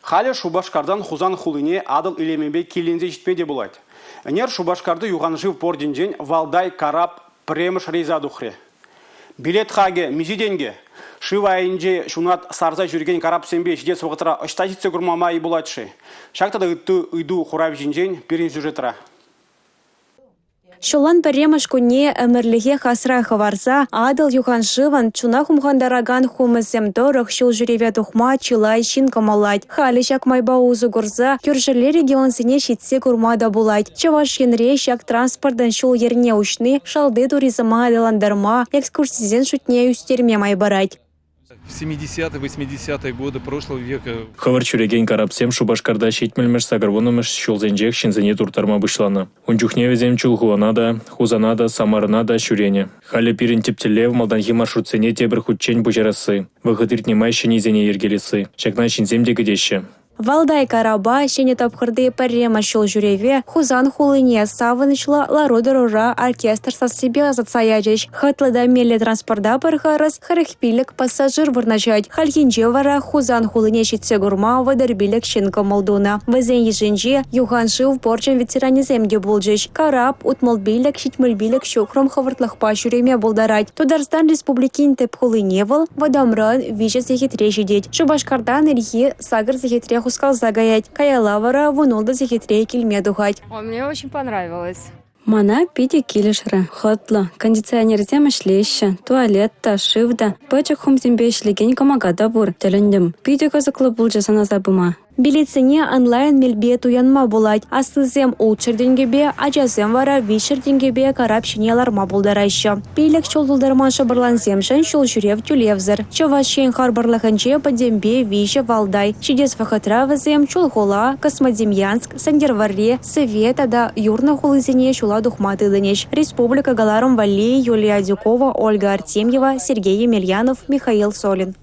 Халӗ Шупашкартан Хусан хулине Атӑл илемӗпе киленсе ҫитме те пулать. Ӗнер Шупашкарти юхан шыв портӗнчен «Валдай» карап пӗрремӗш рейса тухрӗ. Билет хакӗ миҫе тенкӗ? Шыв айӗнче ҫунат сарса ҫӳрекен карапсемпе ҫитес вӑхӑтра ӑҫта ҫитсе курма май пулать-ши? Ҫак тата ытти ыйту хуравӗ ҫинчен пирӗн сюжетра. Ҫуллан пӗрремӗш кунне ӗмӗрлӗхех асра хӑварса Атӑл юхан шывӑн чуна хумхантаракан хумӗсем тӑрӑх ҫул ҫӳреве тухма чылай ҫын кӑмӑллать. Халӗ ҫак майпа усӑ курса кӳршӗлле регионсене ҫитсе курма та пулать. Чӑваш Енре ҫак транспортӑн ҫул-йӗрне уҫни шалти туризма аталантарма, экскурсисен шутне ӳстерме май парать. В 70-е, 80-е годы прошлого века. Хӑвӑрт ҫӳрекен карапсем Шупашкарта 70-мӗш-80-мӗш ҫулсенчех ҫынсене турттарма пуҫланӑ. Ун чухне вӗсем Чулхулана та, Хусана та, Самарӑна та ҫӳренӗ. Халӗ пирӗн тӗп тӗллев малтанхи маршрутсене тепӗр хутчен пуҫарасси, вӑхӑт иртнӗ май ҫӗннисене йӗркелесси. Ҫакна ҫынсем те кӗтеҫҫӗ. Валдай карапа ҫӗнӗ тапхӑрти пӗрремӗш ҫул ҫӳреве Хусан хулине савӑнӑҫлӑ лару-тӑрура оркестр сассипе ӑсатса ячӗҫ. Хӑтлӑ та меллӗ транспорта пӗр харӑс 45 пассажир вырнаҫать. Хальхинче вара Хусан хулине ҫитсе курма 35 ҫын кӑмӑл тунӑ. Вӗсен йышӗнче юхан шыв порчӗн ветеранӗсем те пулчӗҫ. Карап 65-75 ҫухрӑм хӑвӑртлӑхпа ҫӳреме пултарать. Тутарстан Республикин тӗп хулине вӑл вӑтамран 3 сехетре ҫитет. Шупашкартан ирхи 8 сехетре хускалса каять, каялла вара 16 сехетре килме тухать. Мне очень понравилось. Мана питӗ килӗшрӗ. Хӑтлӑ, кондиционерсем ӗҫлеҫҫӗ, туалет та, шыв та, пӗчӗк хумсемпе ӗҫлекен кӑмака та пур. Тӗлӗнтӗм. Питӗ кӑсӑклӑ пулчӗ сӑнаса пыма. Билетсене онлайн мелпе туянма пулать. Аслисем 600 тенкӗпе, ачасем вара 300 тенкӗпе карап ҫине ларма пултараҫҫӗ. 5 ҫул тултарман шӑпӑрлансемшӗн ҫул ҫӳрев тӳлевсӗр. Чӑваш Ен харпӑрлӑхӗнче пӗтӗмпе 3 Валдай. Ҫитес вӑхӑтра вӗсем Чулхула, Космодемьянск, Сӗнтӗрвӑрри, Сӗве тата Юрнӑ хулисене ҫула тухма тытӑнӗҫ. Республика кӑларӑм валли Юлия Адюкова, Ольга Артемьева, Сергей Емельянов, Михаил Солин.